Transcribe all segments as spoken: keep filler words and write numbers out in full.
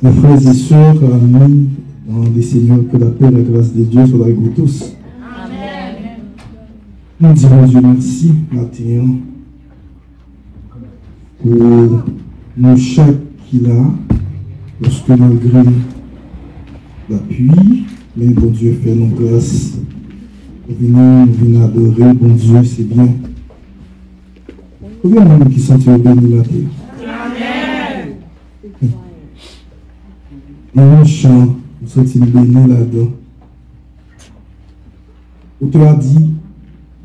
Mes frères et sœurs, amis dans le Seigneur, que la paix et la grâce de Dieu soient avec vous tous. Amen. Nou di Bondye mèsi maten an pou nou chak ki la, paske malgre lapli, men Bondye fè nou gras. Nou vini, nou vin adore Bondye, se byen. Konbyen moun ki santi yo beni maten? Amen. Gen yon chan, m santi m beni ladan. Otè a di,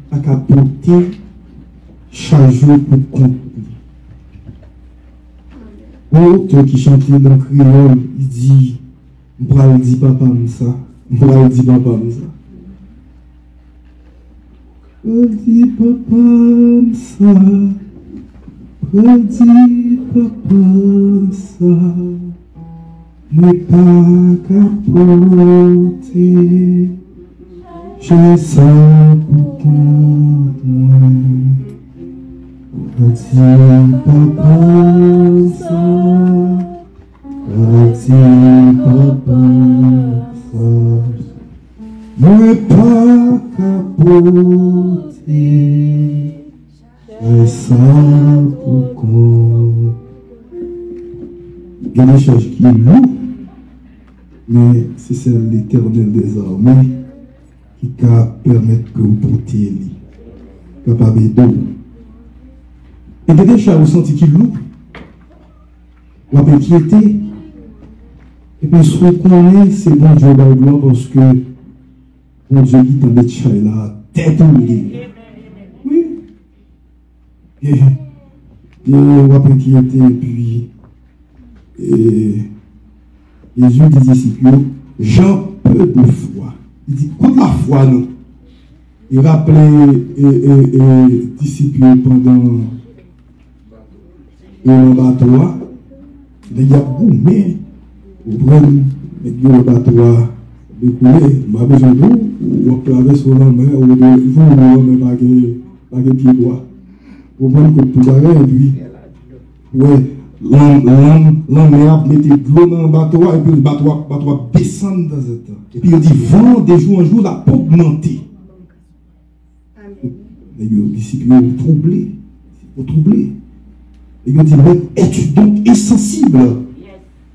pa ka pote chaj yo pou kont li. Yon otè ki chante nan kreyòl, li di, m pral di papa m sa, m pral di papa m sa. Pral di papa m sa, pral di papa m sa, mwen pa ka pote chay sa pou kont mwen. Pral di papa m sa, pral di papa m sa. Mwen pa ka pote chay sa pou kont. Gen de chaj ki lou, men se sèl Letènèl dèzame ki ka pèmèt ke w pote li, kapab ede w. E gen de chaj ou santi ki lou, w ap enkyete. Epi si w konnen se Bondye w bay glwa, paske Bondye ki te met chay la atè pou li. Wi. E, e w ap enkyete, epi, e, Jezi di disip yo, Jan peu de foi. Li di, kot lafwa nou? Li raple, e, e, e, disip yo pandan yo nan bato a, nèg y ap goumen, ou konprann, nèg yo nan bato a dekoule, m pa bezwen di w, w ap travèse yon lanmè, ou de jou ou lanmè pa gen, pa gen pye bwa. Ou konprann, kot tout bagay, epi, wè, lan, lan, lanmè ap mete dlo nan bato a, epi bato a, bato a ap desann tanzantan. Epi yo di, van, de jou an jou, l ap ogmante. Nèg yo, disip yo twouble. Yo twouble. Nèg yo di, mais es-tu donc insensible?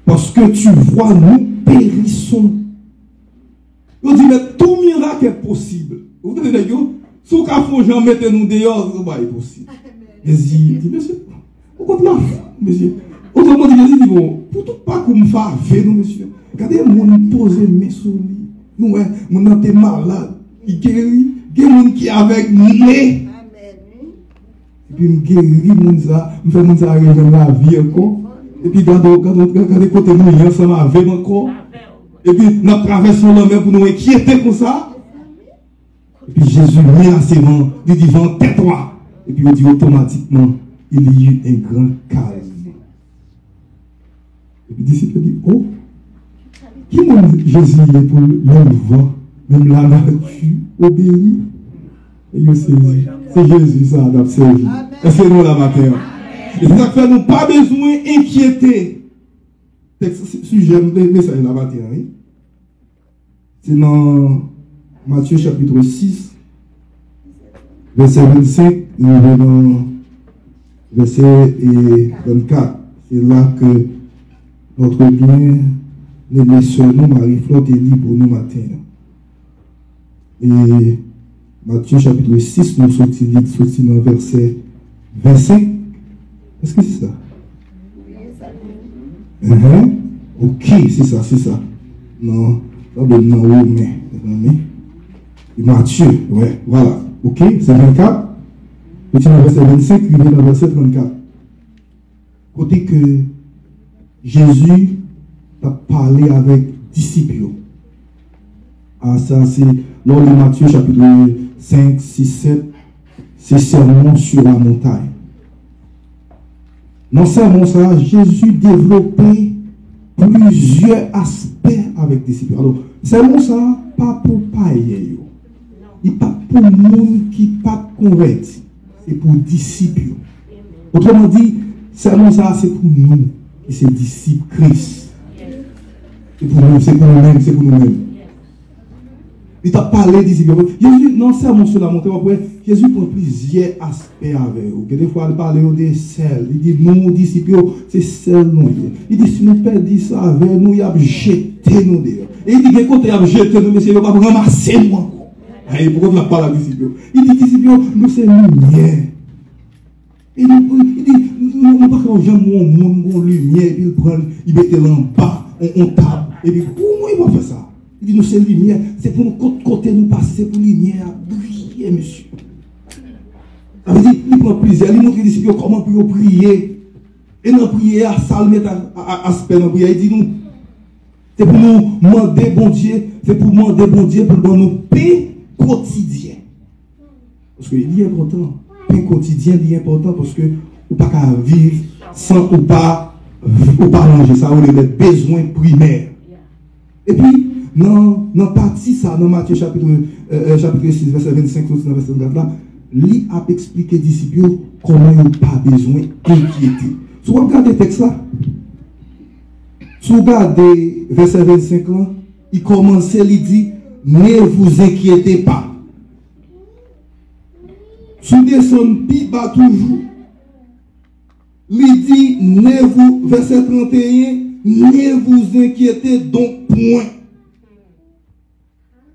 Parce que tu vois, nous périssons. Yo di, men tout mirak est possible. Ou tande nèg yo? Si w ka fè yon jan mete nou deyò, se pa posib. Jezi di, mesye, ou konn lafwa, mesye. Otreman di, Jezi di, bon, pou tout pakou m fave nou, mesye. Gade moun poze men sou li. Nou wè, moun nan te malad, li geri. Gen moun ki avèg, li ne. Epi m geri moun sa, m fè moun sa rejwenn lavi ankò. Epi gade, gade, gade kote nou ye ansanm avè m ankò. Epi n ap travèse yon lanmè pou nou enkyete konsa. Epi Jezi menase van, li di, van, tais-toi. Epi yo di otomatikman, il y eut un grand calme. Epi disip yo di, o, ki moun Jezi ye pou l, menm van, menm lanati obeyi? E yo sezi. Se Jezi sa n ap sèvi. Èske nou la maten an? E se sa k fè nou pa bezwen enkyete. Tèks, sijè mesaj la maten an, wi. Se nan Matye chapit sis, vèsè vennsenk, rive nan vèsè, e, trannkat. Se la ke notre bien-aimée sè nou, Marie Flore, te li pou nou maten an. E Matye chapit sis, nou soti li, soti nan vèsè vennsenk. Èske se sa? Enhen. Ok, se sa, se sa. Nan, sa dwe nan Women, mezanmi. E Matye, wè, vwala. Ok, se vennkat. Soti nan vèsè vennsenk, rive nan vèsè trannkat. Kote ke Jezi t ap pale avèk disip yo. A, sa se, lè w li Matye chapit senk, sis, sèt, se Sermon sur la montagne. Nan sèmon sa a, Jezi devlope plizyè aspè avèk disip yo. Alò, sèmon sa a pa pou payen yo. Li pa t pou moun ki pa t konvèti. Se pou disip yo. Otreman di, sèmon sa a se pou nou ki se disip Kris. Se pou nou, se pou nou menm, se pou nou menm. Li t ap pale disip yo. Jezi, nan Sèmon sou Lamonte, w ap wè, Jezi pran plizyè aspè avè yo. Gen de fwa, li pale yo de sèl. Li di, nou, disip yo, se sèl nou ye. Li di, si nou pèdi savè nou, y ap jete nou deyò. E li di, gen kote y ap jete nou, mesye, yo p ap ranmase nou ankò. Ay, poukont l ap pale ak disip yo. Li di, disip yo, nou se limyè. E nou, li di, nou, nou pa ka janm wè yon moun gon limyè, epi l pran l, li mete l anba on, on tab, epi, kouman li pral fè sa? Li di, nou se limyè, se pou nou, kot kote nou pase, se pou limyè a briye, mesye. Sa vle di, li pran plizyè, li montre disip yo kòman pou yo priye. E nan priyè a, sa l met a, a, a, aspè nan priyè, li di nou, se pou nou mande Bondye, se pou mande Bondye pou l ban nou pen kotidyen. Paske li enpòtan. Pen kotidyen, li enpòtan paske ou pa ka viv san ou pa, ou pa manje. Sa yo rele bezwen primè. Epi, nan, nan pati sa, nan Matye chapit, euh, euh, chapit sis, vèsè vennsenk soti nan vèsè trannkat la, li ap eksplike disip yo kòman yo pa bezwen enkyete. Si w ap gade tèks la, si w gade vèsè vennsenk lan, li kòmanse, li di, ne vous inquiétez pas. Si w desann pi ba toujou, li di, ne vous, vèsè trannteyen, ne vous inquiétez donc point.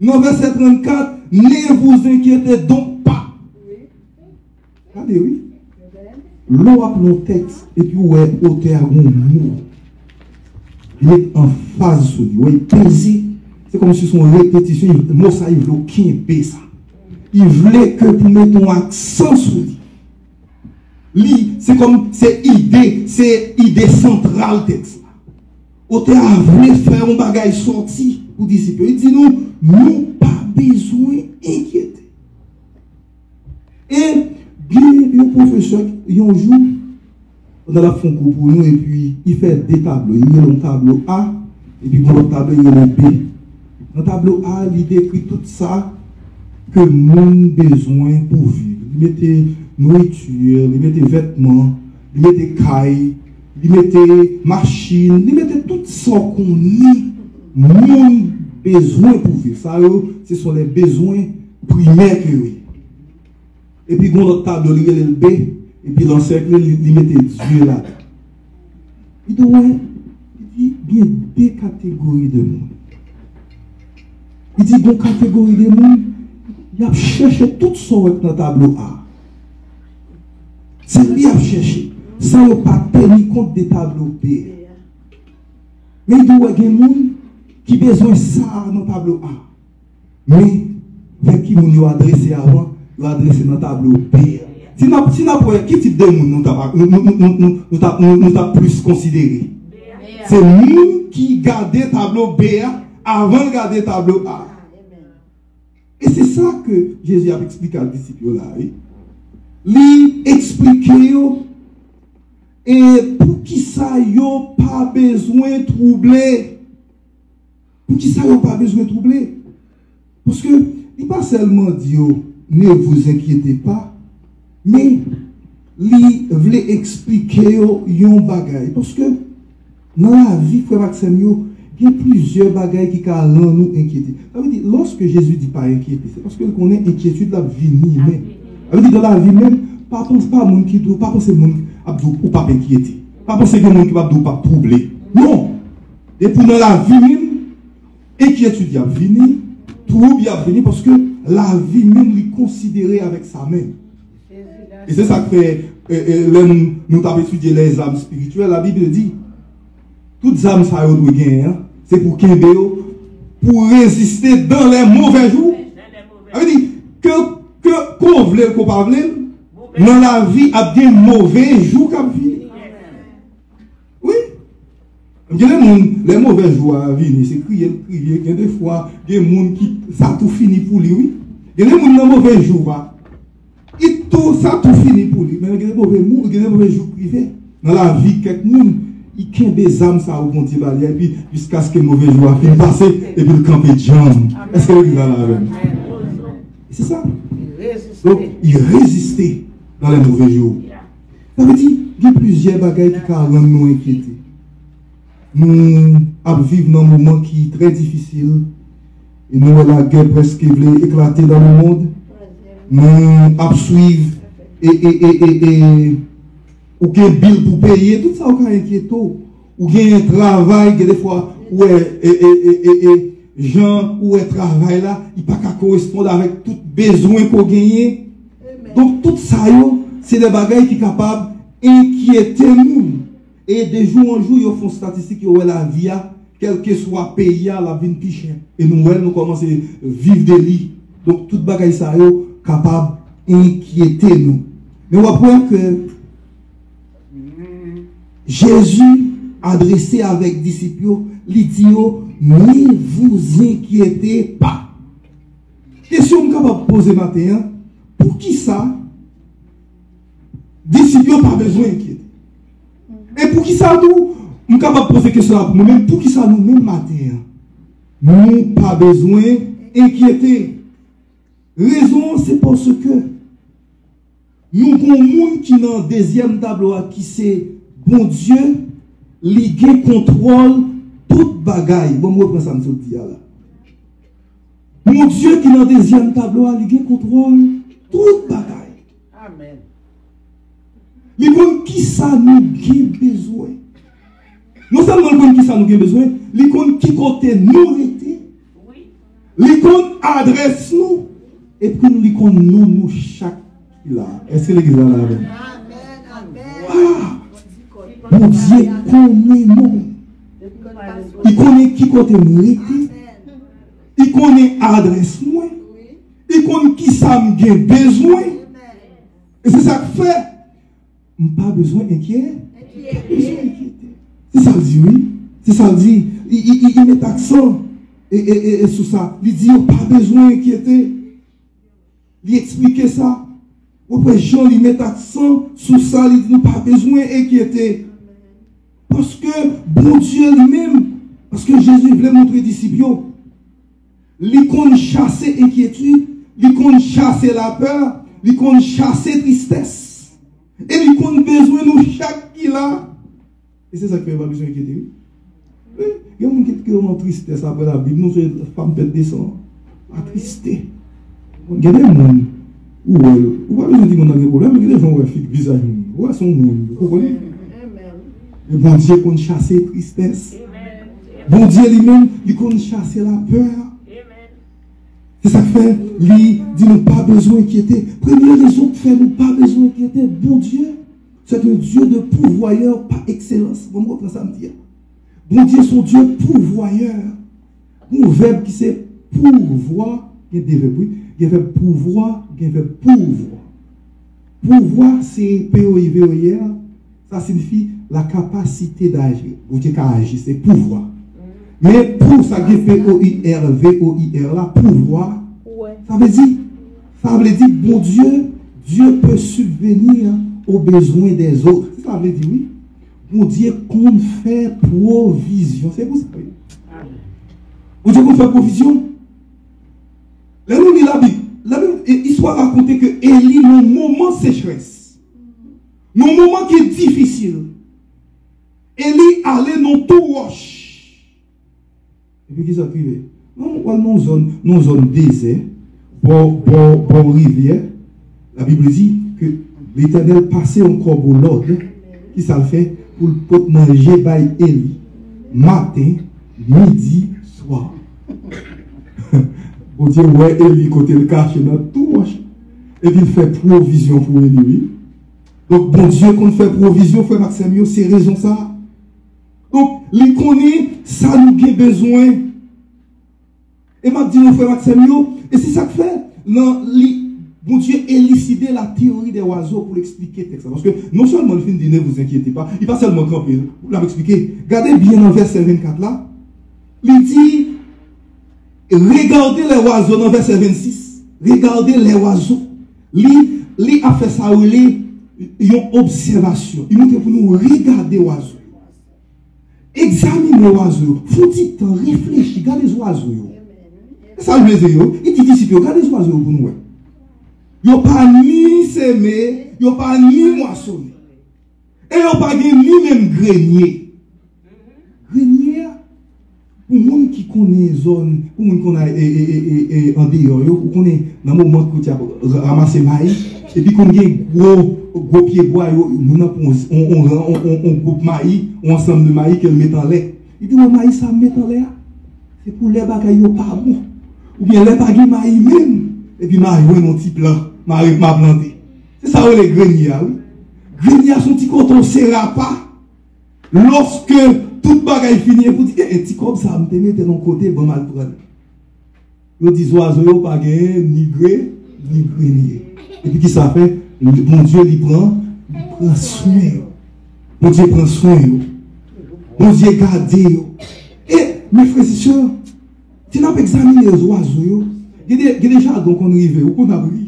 Nan vèsè trannkat, ne vous inquiétez donc pas. Gade, wi. Lè w ap li yon tèks, epi w wè otè a gon mo, li met anfaz sou li, w wè li peze, se kòmsi se yon repetisyon, mo sa, li vle w kenbe sa. Li vle ke pou mete yon aksan sou li. Li, se kòm, se ide, se ide santral tèks la. Otè a vle fè yon bagay sòti pou disip yo. Li di nou, nou pa bezwen enkyete. E gen yon pwofesè, yon jou, pandan l ap fè yon kou pou nou, epi li fè de tablo. Li rele yon tablo A, epi yon lòt tablo, li rele B. Nan tablo A, li dekri tout sa ke moun bezwen pou viv. Li mete nouriti, li mete vètman, li mete kay, li mete machin, li mete tout sa w konnen moun bezwen pou viv. Sa yo, se sont les besoins primaires ke yo ye. Epi gon lòt tablo, li rele l B, epi l ansèkle, li, li mete Dye ladan. Li di, wè, li di, gen de kategori de moun. Li di, gon kategori de moun, y ap chèche tout sa w wè k nan tablo A. Se li y ap chèche, san yo pa teni kont de tablo B a. Men li di, wè, gen moun ki bezwen sa a nan tablo A. Men, vè ki moun yo adrese avan, yo adrese nan tablo B a. Si n ap, si n ap wè, ki tip de moun nou t ap, nou, nou t ap, nou, nou t ap plis konsidere? Se moun ki gade tablo B a avan l gade tablo A. E se sa ke Jezi ap eksplike ak disip yo la, wi. Li eksplike yo, e poukisa yo pa bezwen twouble. Poukisa yo pa bezwen twouble? Paske li pa sèlman di yo, ne vous inquiétez pas, men li vle eksplike yo yon bagay. Paske nan lavi, frè m ak sè m yo, gen plizyè bagay ki ka rann nou enkyete. Sa vle di, lòske Jezi di pa enkyete, se paske l konnen enkyetid la ap vini menm. Sa vle di, nan lavi menm, pa panse, pa moun ki di w, pa panse moun ap di w ou p ap enkyete. Pa panse gen moun ki p ap di w p ap twouble. Non! Depi nan lavi menm, enkyetid y ap vini, twoub y ap vini, paske lavi menm li konsidere avèk sa menm. E se sa k fè, e, e, lè nou, nou t ap etidye les armes spirituelles, Labib di, tout zam sa yo dwe genyen an, se pou kenbe yo, pou reziste dans les mauvais jours. Sa vle di, ke, ke, ke w vle l, ke w pa vle l, nan lavi ap gen move jou k ap vini. Wi. Gen de moun, lè move jou a vini, se kriye l kriye. Gen de fwa, gen moun ki, sa tou fini pou li, wi. Gen de moun nan move jou a, li tou, sa tou fini pou li. Men gen de move moun, gen de move jou k rive nan lavi kèk moun, li kenbe zam sa yo Bondye ba li a, epi jiskaske move jou a fin pase, epi l kanpe djanm. Èske legliz la la avè m? Se sa. Donk, li reziste dans les mauvais jours. Sa vle di, gen plizyè bagay ki ka rann nou enkyete. Nou ap viv nan moman ki trè difisil. E nou wè lagè prèske vle eklate dans le monde. Nou ap swiv e, e, e, e, e, ou gen bil pou peye, tout sa ou ka enkyete w. Ou gen travay, gen defwa, ou wè, e, e, e, e, e, jan ou wè travay la, li pa ka koresponn avèk tout bezwen ke w genyen. Donk, tout sa yo, se de bagay ki kapab enkyete moun. E de jou an jou, yo fè yon statistik, yo wè lavi a, kèlkeswa peyi a, l ap vin pi chè. E nou wè l, nou kòmanse viv de li. Donk, tout bagay sa yo kapab enkyete nou. Men w ap wè ke Jezi adrese avèk disip yo, li di yo, ne vous inquiétez pas. Kesyon m kapab poze maten an, poukisa disip yo pa bezwen enkyete? E poukisa tou, m kapab poze kesyon la pou mwen menm, poukisa nou menm maten an, nou pa bezwen enkyete? Rezon an, se paske nou gon moun ki nan dezyèm tablo a, ki se Bondye, li gen kontwòl tout bagay. Bon, m repran sa m sot di a la. Bondye ki nan dezyèm tablo a, li gen kontwòl tout bagay. Amèn. Li konn kisa nou gen bezwen. Non sèlman li konn kisa nou gen bezwen, li konn ki kote nou rete. Li konn adrès nou. Epi li konn non nou chak ki la. Èske legliz la la avè m? Ah! Bondye konnen non. Li konnen ki kote m rete. Li konnen adrès mwen. Li konn kisa m gen bezwen. E se sa k fè m pa bezwen enkyete. M pa bezwen enkyete. Se sa l di, wi. Se sa l di. Li, li, li, li met aksan e, e, e, e sou sa. Li di yo pa bezwen enkyete. Li eksplike sa. Ou wè jan li met aksan sou sa, li di nou pa bezwen enkyete. Paske Bondye li menm, paske Jezi vle montre disip yo, li konn chase enkyetid, li konn chase lapè, li konn chase tristès. E li konn bezwen nou chak ki la. E se sa k fè yo pa bezwen enkyete, wi. Wi, gen moun ki, ki nan tristès apre Labib, nou se fanm pèt de san, atriste. Gen de moun, ou wè yo, ou pa bezwen di moun nan gen pwoblèm, men gen de jan ou wè fig vizaj moun, ou wè se yon moun, ou konprann? E Bondye konn chase tristès. Bondye li menm, li konn chase lapè. Se sa k fè li di nou pa bezwen enkyete. Premye rezon k fè nou pa bezwen enkyete, Bondye, c'est un Dieu de pourvoyeur par excellence. Bon, m repran sa m di a. Bondye se yon Dye pouvwayè. Gon vèb ki se pouvwa, gen de vèb, wi. Gen vèb pouvwa, gen vèb pouvwa. Pouvwa, se P O U V O I E R, sa siyifi la capacité d'agir. Bondye ka aji, se pouvwa. Men pou sa gen P O U R V O I R la, pouvwa, sa vle di, sa vle di Bondye, Dieu peut subvenir aux besoins des autres. Se sa vle di, wi. Bondye konn fè pwovizyon. Se pou sa, wi. Bondye konn fè pwovizyon. Lè nou li Labib, Labib, e, istwa rakonte ke Eli, nan moman sechrès, nan moman ki difisil, Eli ale nan twou wòch. Epi ki sa k rive? Non, w al nan yon zòn, nan yon zòn dezè, bò, bò, bò rivyè. Labib di ke Letènèl pase yon kòbo lòd, ki sa l fè? Pou l pot manje bay Eli, maten, midi, swa. Bondye wè Eli kote l kache nan twou wòch, epi l fè pwovizyon pou Eli, wi. Donk, Bondye konn fè pwovizyon, frè m ak sè m yo, se rezon sa a. Donk, li konnen sa nou gen bezwen. E m ap di nou, frè m ak sè m yo, e se sa k fè, nan li, Bondye eliside la théorie des oiseaux pou l eksplike tèks la. Paske non sèlman l fin di, ne vous inquiétez pas, li pa sèlman kanpe, l ap eksplike. Gade byen nan vèsè vennkat la, li di, regardez les oiseaux, nan vèsè vennsis, regardez les oiseaux. Li, li ap fè sa rele yon obsèvasyon. Li montre pou nou regade oiseau. Egzamine oiseau yo. Fè yon ti tan, reflechi, gade oiseau yo. Sa vle di yo? Li di disip yo, gade oiseau yo pou nou wè. Yo pa ni seme, yo pa ni mwasonnen. E yo pa gen ni menm grenye. Grenye a, pou moun ki konnen zòn, pou moun ki konn al, e, e, e, e, e, andeyò yo, ou konnen nan moman kote y ap ra- ranmase mayi, epi konn gen gwo, gwo pyebwa yo, moun nan pran yon, yon, yon, yon, yon, yon gwoup mayi, yon ansanm de mayi ke l met anlè. Li di, wè mayi sa m met anlè a, se pou lè bagay yo pa bon. Oubyen lè pa gen mayi menm, epi m a jwenn yon ti plan, m a, m a plante. Se sa yo rele grenye a, wi. Grenye a se yon ti kote w sere apa. Lòske tout bagay fini, epi w di, e, e, ti kòb sa a, m te mete l yon kote, ban m al pran l. Yo di zwazo yo pa genyen ni gre, ni grenye. Epi ki sa fè? Bondye li pran, li pran swen yo. Bondye pran swen yo. Bondye gade yo. E, mes frères et sœurs, si n ap egzamine zwazo yo, gen de, gen de jaden w konn rive, ou konn ap ri.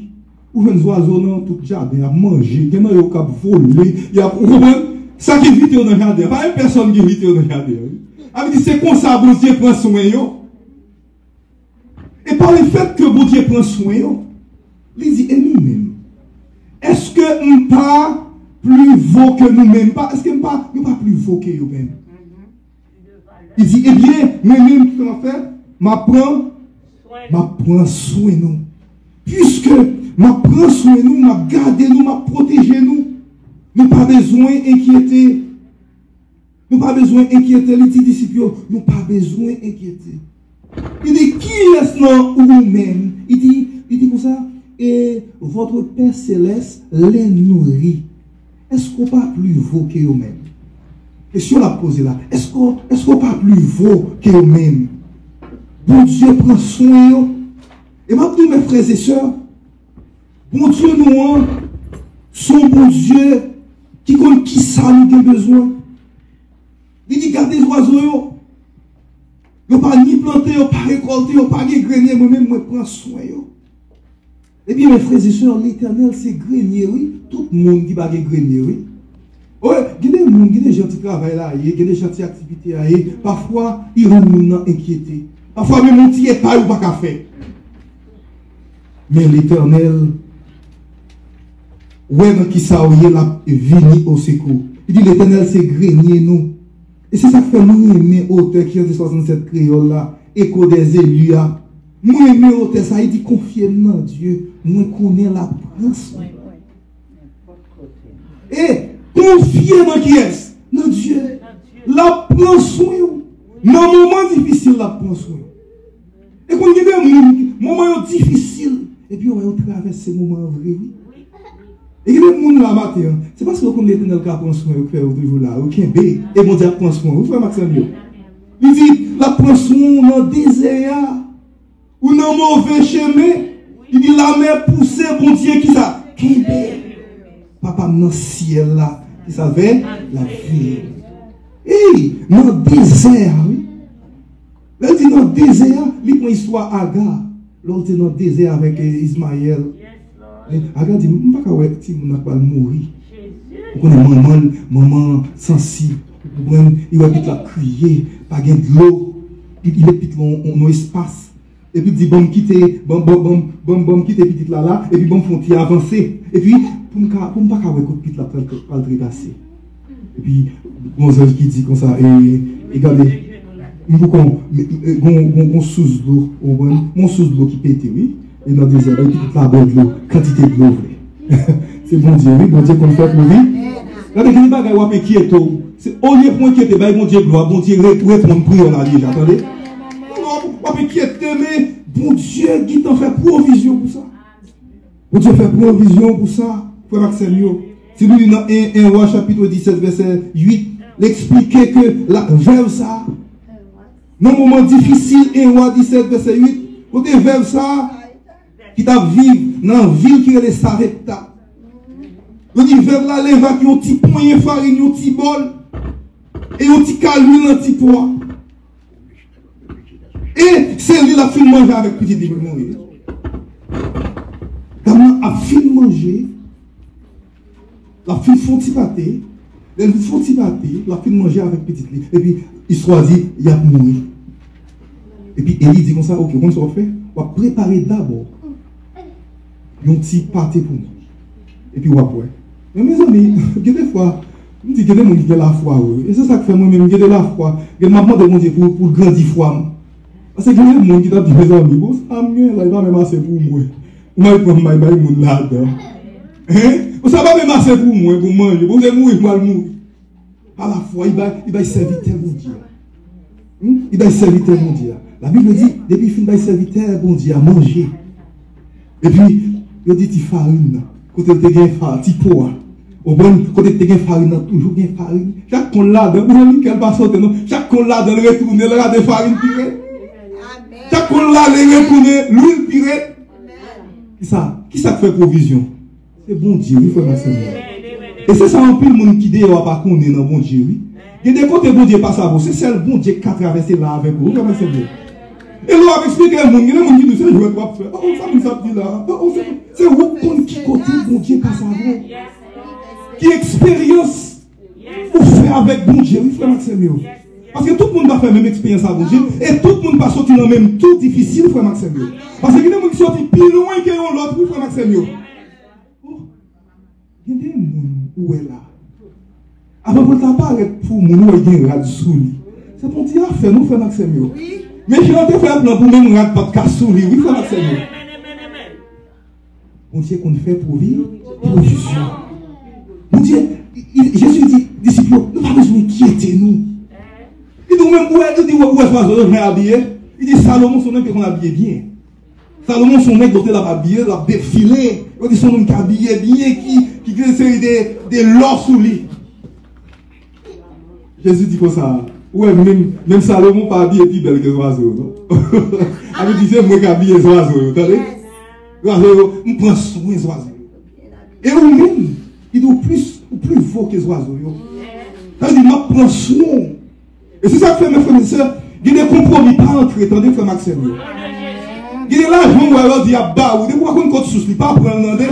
Ou jwenn zwazo nan tout jaden, y ap manje, gen nan yo k ap vole, y ap, ou konprann? Sa k envite yo nan jaden an, pa yon pèsòn ki envite yo nan jaden an, wi. Sa vle di se konsa Bondye pran swen yo. E pa lefèt ke Bondye pran swen yo, li di, e nou menm? Èske m pa pli vo ke nou menm? Pa, èske m pa, nou pa pli vo ke yo menm? Li di, ebyen, mwen menm ki konn ap fè, m ap pran, m ap pran swen nou. Piske m ap pran swen nou, m ap gade nou, m ap pwoteje nou. Nou pa bezwen enkyete. Nou pa bezwen enkyete, li di disip yo, nou pa bezwen enkyete. Li di, kiyès nan ou menm? Li di, li di konsa, et votre Père Céleste les nourrit. Èske w pa pli vo ke yo menm? Kesyon l ap poze la, èske, èske w pa pli vo ke yo menm? Bondye pran swen yo. E m ap di w, mes frères et sœurs, Bondye nou an, se yon Bondye ki konn kisa nou gen bezwen. Li di, gade zwazo yo. Yo pa ni plante, yo pa rekòlte, yo pa gen grenye, mwen menm, mwen pran swen yo. Ebyen, mes frères et sœurs, Letènèl se grenye, wi. Tout moun ki pa gen grenye, wi. Wi, gen de moun, gen de jan ti travay la ye, gen de jan ti aktivite a ye, pafwa, li rann moun nan enkyete. Pafwa, menm yon ti epay ou pa ka fè. Men Letènèl wè nan kisa w ye, l ap vini osekou. Li di, Letènèl se grenye nou. E se sa k fè mwen renmen otè ki chante swasannsèt kreyòl la, Echo des élus a. Mwen renmen otè sa, li di, konfye m nan Dye, mwen konnen l ap pran swen. E konfye nan kiyès? Nan Dye. L ap pran swen w. Nan moman difisil, l ap pran swen w. E konn gen de moun, moman yo difisil, epi yo wè yo travèse moman an vre, wi. E gen de moun la maten an, se paske yo konn Letènèl ka pran swen yo, k fè yo toujou la, yo kenbe, e Bondye ap pran swen yo, wi, frè m ak sè m yo. Li di, l ap pran swen w nan dezè a, ou nan move chemen, li di, lamè pouse, Bondye ki sa? Kenbe. Papa m nan syèl la, ki sa l fè? L ap veye. Ey, nan dezè a, wi. Lè l di nan dezè a, li pran istwa Aga. Lè l te nan dezè avèk, eh, Izmayèl. Eh, Aga di, m pa ka wè timoun nan pral mouri. Ou konnen manman l, manman an sansib. Ou konprann? Li wè pitit la ap kriye, pa gen dlo. Li met pitit la nan yon espas. Epi di, ban m kite, ban, ban, ban, ban, ban m kite pitit la la, epi ban m fè yon ti avanse. Epi, pou m ka, pou m pa ka wè kote pitit la pral, pral trepase. Epi, gon zanj ki di konsa, e, e gade, m pou kon, gon, gon, gon sous dlo, ou konprann? Gon sous dlo ki pete, wi. E nan dezè a, epi pitit la bwè dlo, kantite dlo vle. Se Bondye, wi, Bondye konn fè pou li. Gade, gen de bagay w ap enkyete w. Se, olye pou enkyete, bay Bondye glwa, Bondye re-, reponn priyè w la deja, tande? Non, w ap enkyete, men Bondye gentan fè pwovizyon pou sa. Bondye fè pwovizyon pou sa, frè m ak sè m yo. Si nou li nan en, en Wa chapit disèt vèsè uit, l eksplike ke la, vèv sa a, nan moman difisil, en Wa disèt vèsè uit, kote vèv sa a, ki t ap viv nan vil ki rele Sarepta. Yo di vèv la leve ak yon ti ponyen farin, yon ti bòl, e yon ti kal lwil nan ti pwa. E se li l ap fin manje avèk pitit li pou l mouri. Dam nan ap fin manje, l ap fin fè yon ti pate. Lè l fin fè yon ti pate, l ap fin manje avèk pitit li. Epi, istwa di, y ap mouri. Epi, Eli di konsa, oke, ou konn sa w ap fè? W ap prepare dabò yon ti pate pou mwen. Epi, w ap bwè. Men, mezanmi, gen de fwa, M di, gen de moun ki gen lafwa, wi. E se sa k fè mwen menm, m gen de lafwa. Gen, m ap mande Bondye pou, pou l grandi fwa m. Paske gen de moun ki t ap di, mezanmi, bon, sa m gen la, li pa menm ase pou mwen. Ou mèt pran m bay, bay moun ladan. Hein? Bon, sa pa menm ase pou mwen, pou m manje. Bon, se mouri, m pral mouri. Pa lafwa, li bay, li bay sèvitè Bondye a. Hmm? Li bay sèvitè Bondye a. Labib di, depi fin bay sèvitè Bondye a manje. Epi, yo di ti farin nan. Kote l te gen fa-, ti po a. Ou konprann? Kote l te gen farin nan, toujou gen farin. Chak kon l ladan, mezanmi, kè l pa sote, non. Chak kon l ladan, l retounen, l rate farin pire. Chak kon l ale, retounen, lwil pire. Kisa, kisa k fè pwovizyon? Se Bondye, wi, frè m ak sè m yo. E se sa anpil moun ki deyò a pa konnen nan Bondye, wi. Gen de kote Bondye pase avè w, se sèl Bondye k ka travèse la avèk ou, wi, frè m ak sè m yo. E lè w ap eksplike moun, gen de moun ki di se jwèt w ap fè. Oh, oh, sa moun sa ap di la. Oh, oh, se, se ou k konn ki kote Bondye pase avè w. Ki eksperyans ou fè avèk Bondye, wi, frè m ak sè m yo. Paske tout moun pa fè menm eksperyans a Bondye, e tout moun pa soti nan menm twou difisil, frè m ak sè m yo. Paske gen de moun ki soti pi lwen ke yon lòt, wi, frè m ak sè m yo. Oh, gen de moun ou wè la. Avan pou l ta parèt pou moun, ou wè gen rad sou li. Se pa yon ti afè, non, frè m ak sè m yo. Men jan an te fè l lan pou menm rad pa t ka sou li, wi, frè m ak sè m yo. Bondye konn fè pwovi-, pwovizyon. Bondye, i, i, Jezi di disip yo, nou pa bezwen enkyete nou. Li di, ou menm, ou wè, li di, ou wè, ou wè zwazo yo jan y abiye? Li di, Salomon, se yon nèg ki te konn abiye byen. Salomon, se yon nèg, lè w te l ap abiye, l ap defile. Yo di, se yon nonm ki abiye byen, ki, ki gen seri de, de lò sou li. Jezi di konsa, ou wè, menm, menm Salomon pa abiye pi bèl ke zwazo yo, non. Sa vle di, se mwen k abiye zwazo yo, tande? Zwazo yo, m pran swen zwazo yo. E ou menm, li di ou plis, ou pli vo ke zwazo yo. Sa vle di, m ap pran swen w. E se sa k fè, men frè, men sè, gen de konpwomi pa antre, tande, frè m ak sè m yo. Gen de lajan w wè yo di y ap ba ou, depi w pa konn kot sous li, pa pran l, tande.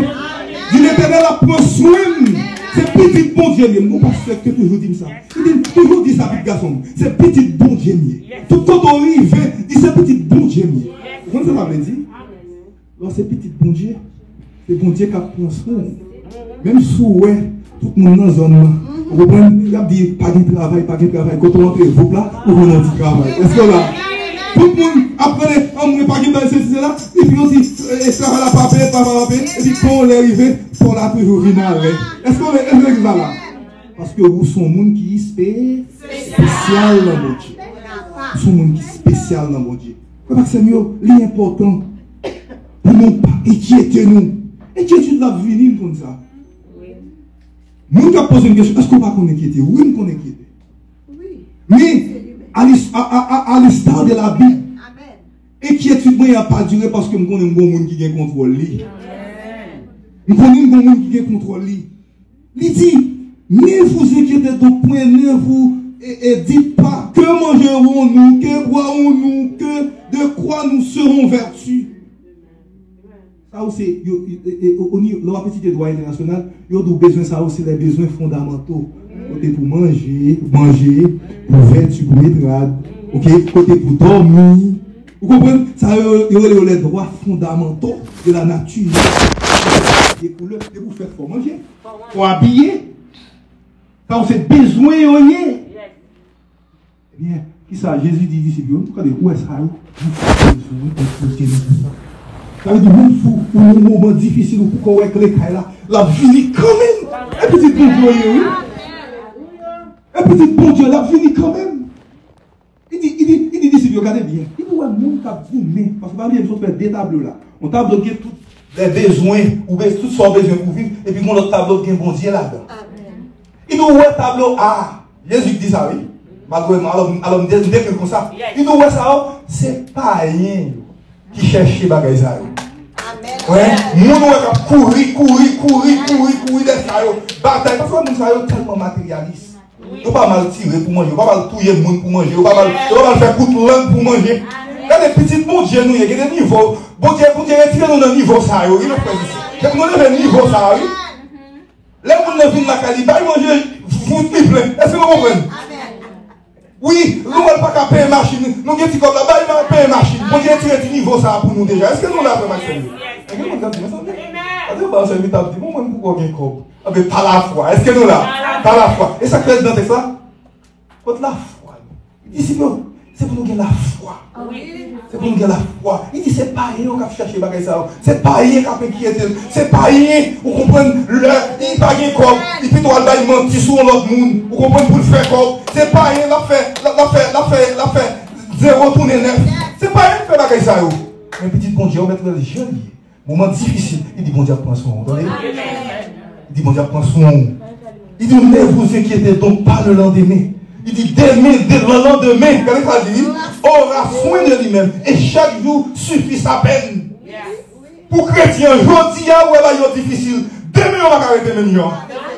Di, Letènèl ap pran swen m. Se pitit Bondye m ye. M gon pastè ki te toujou di m sa. Li di, toujou di sa, pitit gason m. Se pitit Bondye m ye. Tout kote w rive, di se pitit Bondye m ye. Ou konn sa sa vle di? Lè w se pitit Bondye, se Bondye k ap pran swen w. Menm si w wè tout moun nan zòn nan, ou konprann, y ap di, pa gen travay, pa gen travay. Kote w antre, voup la, ou jwenn yon ti travay. Èske w la? Tout moun ap rele, an mwen pa gen bagay, sesi, sela. Epi yo di, e, e, travay la pa peye, travay la pa peye. Epi kon lè rive, pòl la toujou vin alè. Èske w la, èske w la? Paske ou se yon moun ki espe-, espesyal nan Bondye. Ou se yon moun ki espesyal nan Bondye. Frè m ak sè m yo, li enpòtan pou nou pa enkyete nou. Enkyetid la ap vini, m konn sa. Moun k ap poze m kesyon, èske w pa konn enkyete? Wi, m konn enkyete. Men, à l'is-, à, à, à, à l'instar de la Bible, enkyetid mwen an pa dire paske m konnen m gon moun ki gen kontwòl li. M konnen m gon moun ki gen kontwòl li. Li di, ne vous inquiétez donc point, ne vous, et, et dites pas, que mangerons-nous, que boirons-nous, que, de quoi nous serons vêtus. Sa yo se, yo, e, e, o, o nivo, lè w ap etidye dwa entènasyonal, yo di w bezwen sa yo se les besoins fondamentaux. Kote pou manje, manje, pou vèti, pou met rad, ok, kote pou dòmi. Ou konprann? Sa yo, yo rele yo les droits fondamentaux de la nature. E pou lè, e pou fèt fò manje, fò abiye. Sa yo se bezwen yo ye. Ebyen, kisa Jezi di disip yo? Tande, ou wè sa yo? Nou pa bezwen enkyete nou pou sa. Sa vle di, menm si w nan yon moman difisil, ou poko wè kle kay la, l ap vini kanmenm. E pitit Bondye w ye, wi. E pitit Bondye, l ap vini kanmenm. Li di, li di, li di disip yo, gade byen. Li di, ou wè moun k ap goumen, paske pa bliye, m sot fè de tablo la. Yon tablo ki gen tout lè bezwen, ou be-, tout sa w bezwen pou viv, epi gen yon lòt tablo ki gen Bondye ladan. Li di, ou wè tablo A a, Jezi ki di sa, wi. Malgre, alò, alò, m de-, m dekri l konsa. Li di, ou wè sa yo, se payen yo ki chèche bagay sa yo. Wè, moun ou wè k ap kouri, kouri, kouri, kouri, kouri dèyè sa yo. Batay, paske moun sa yo tèlman materyalis. Yo pa mal tire pou manje, yo pa mal touye moun pou manje, yo pa mal, yo pa mal fè kout lang pou manje. Gade, pitit Bondye nou ye, gen de nivo. Bondye, Bondye retire nou nan nivo sa yo, wi, mèt frè isi. Depi nou leve nivo sa a, wi. Lè moun nan vin lakay li, bay manje, vout li plen. Èske nou konprann? Wi, nou wè l pa ka peye machin, nou gen ti kòb la, bay mwen peye machin. Bondye retire ti nivo sa a pou nou deja. Èske nou la, frè m ak sè m yo? Gen moun k ap di, mezanmi, gade yon bagay sèvitè ap di, bon, mwen m poko gen kòb. Anben, pa lafwa, èske nou la? Pa lafwa. E sa k fè nan tèks la? Kot lafwa nou? Li di, disip yo, se pou nou gen lafwa. Se pou nou gen lafwa. Li di, se payen yo k ap chèche bagay sa yo. Se payen k ap enkyete l. Se payen, ou konprann, lè li pa gen kòb, li pito al bay manti sou yon lòt moun. Ou konprann, pou l fè kòb. Se payen l ap fè, l ap fè, l ap fè, l ap fè zewo tounen nèf. Se payen k fè bagay sa yo. Men pitit Bondye, ou mèt wè l jan l ye. Moman difisil, li di Bondye ap pran swen w, tande? Li di Bondye ap pran swen w. Li di, ne vous inquiétez donc pas le lendemain. Li di, demen, de, le lendemain, gade sa l di, wi, aura soin de lui-même, et chaque jour suffit sa peine. Pou kretyen, jodi a, ou wè bagay yo difisil, demen yo pa ka rete menm jan.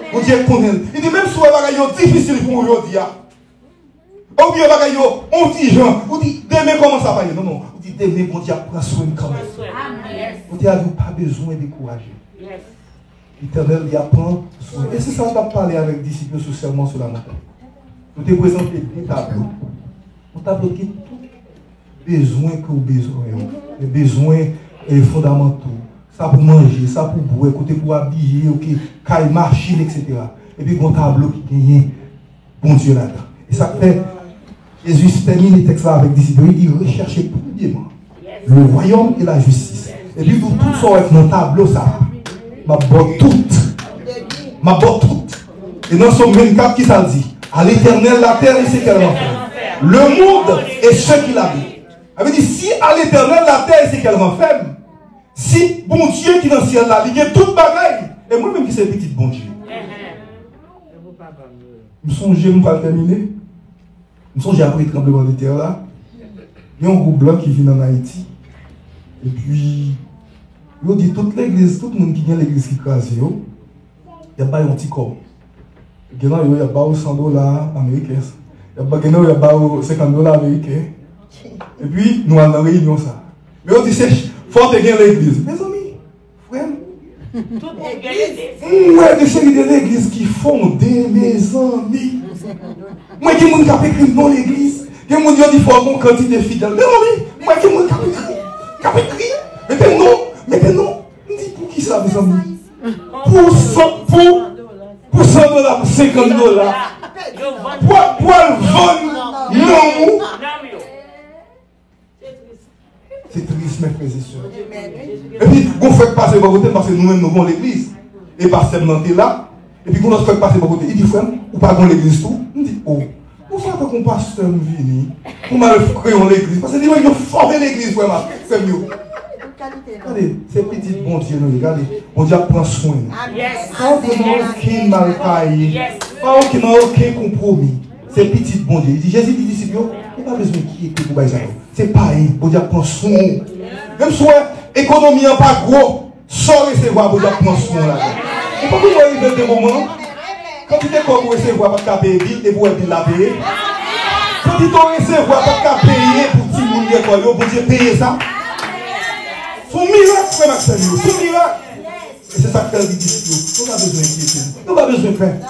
Bondye konnen l. Li di, menm si ou wè bagay yo difisil pou ou jodi a, oubyen bagay yo, on ti jan, ou di, demen kòman sa va ye? Non, non, ou di, demen Bondye ap pran swen m kanmenm. Bondye a di, ou pa bezwen dekouraje. Letènèl, li ap pran swen. E se sa l t ap pale avèk disip yo sou Sermon sou la Montagne. Nou te prezante de tablo. Yon tablo ki tout bezwen ke w bezwen yo. E bezwen, e, fondamanto. Sa pou manje, sa pou bwè, kote pou abiye, oke, kay, machin, etsetera. Epi gon tablo ki genyen Bondye ladan. E sa k fè Jezi tèmine tèks la avèk disip yo, li di, recherchez premièrement le royaume et la justice. Epi pou tout sa w wè nan tablo sa a, m ap ba w tout. M ap ba w tout. E nan Sòm vennkat, ki sa l di? À l'Éternel la terre et ce qu'elle renferme, le monde et ceux qui l'habitent. Sa vle di, si à l'Éternel la terre et ce qu'elle renferme, si Bondye ki nan syèl la, li gen tout bagay, e mwen menm ki se pitit Bondye. M sonje, m pral tèmine. M sonje apre tranblemanntè la, gen yon gwoup blan ki vin ann Ayiti. Epi, yo di tout legliz, tout moun ki gen legliz ki kraze yo, y ap ba yo yon ti kòb. Gen nan yo, y ap ba yo san dola ameriken. Y ap ba, gen nan yo, y ap ba yo senkant dola ameriken. Epi, nou al nan reyinyon sa. Men yo di, se, fò w te gen legliz. Mezanmi, frè m, tout moun gen legliz. M wè de seri de legliz ki fonde, mezanmi. Mwen, gen moun k ap ekri non legliz. Gen moun yo di fò w gen yon kantite fidèl. Mezanmi, mwen, gen moun k ap ekri, k ap ekri, mete non, mete non. M di, poukisa, mezanmi? Pou san, pou, pou san dola, pou senkant dola. Pou, pou al vann nanm ou. Se tris, mes frères et sœurs. Epi, gon frè k pase bò kote m, paske nou menm nou gon legliz. E pastè m nan te la. Epi, gon lòt frè k pase bò kote. Li di, frè m, ou pa gon legliz tou? M di, o. Bon, sa tankou pastè m vini. Pou m al kreye yon legliz. Paske li menm yo fòme legliz, frè m, frè m yo. Gade, se pitit Bondye nou ye. Gade, Bondye ap pran swen nou. Pa okenn, okenn mal taye. Pa okenn, okenn konpwomi. Se pitit Bondye. Li di, Jezi di disip yo, ou pa bezwen enkyete pou bagay sa yo. Se payen, Bondye ap pran swen w. Menm si w wè ekonomi an pa gwo, sa w resevwa, Bondye ap pran swen w ladan. Ou pa konn lè w rive de moman, kantite kòb ou resevwa pa t ka peye bil, epi w wè bil la peye. Kantite w resevwa pa t ka peye pou timoun lekòl yo, Bondye peye sa. Se yon mirak, frè m ak sè m yo, se yon mirak. E se sa k fè l di disip yo, nou pa bezwen enkyete nou. Nou pa bezwen pè. M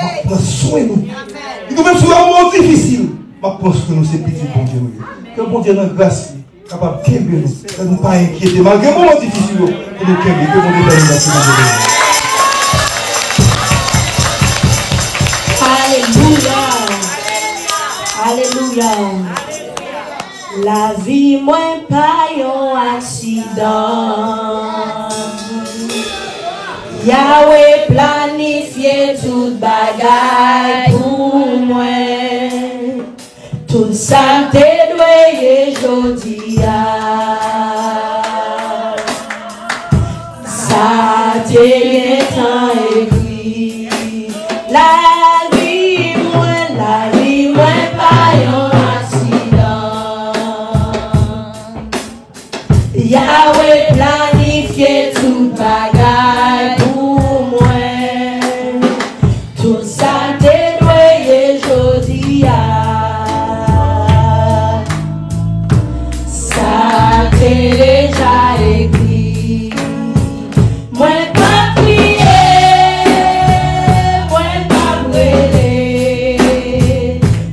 ap pran swen nou. Li di, menm si w wè moman difisil, m ap pran swen nou, se pitit Bondye nou ye. Ke Bondye nan gras li kapab kenbe nou, fè nou pa enkyete, malgre moman difisil yo, pou nou kenbe. Ke Bondye fè nou gras li. Alelouya. Alelouya. Lavi mwen pa yon aksidan. Yawe planifye tout bagay pou mwen. Tout sa m te dwe ye jodi a. Sa te gentan ekri. Lavi mwen, lavi mwen pa yon aksidan. Yawe planifye tout bagay pou mwen. Tout sa te dwe ye jodi a. Sa te deja ekri. Mwen p ap kriye, mwen p ap rele.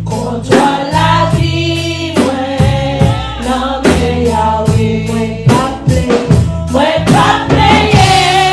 Kontwòl lavi mwen nan men Yawe. Mwen p ap plenyen, mwen p ap plenyen.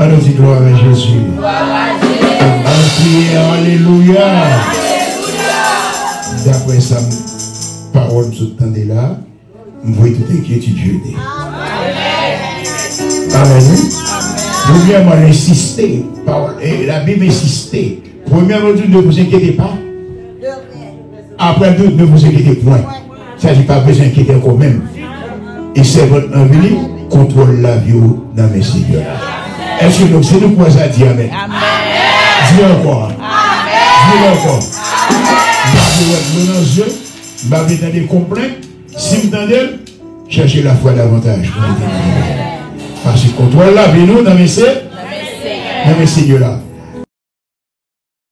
Di glwa a Jezi. Ann kriye alelouya. Daprè sa m, pawòl m sot tande la, m voye tout enkyetid jete. Amèn, wi. Premyèman, l ensiste. Pawòl, e, Labib ensiste. Premyèman, l di nou pou se enkyete pa. Apre l di nou pou se enkyete pwen. Sa di pa bezwen enkyete ankò menm. E sèvant lan vini, kontwòl lavi w nan men Senyè a. Èske nou, si nou kwè sa, di amèn. Di ankò. Di ankò. M pa vle wè dlo nan zye, m pa vle tande konplent. Si m tande l, chèche lafwa davantaj pou mete nan men. Paske kontwòl lavi nou nan men se, nan men Senyè la.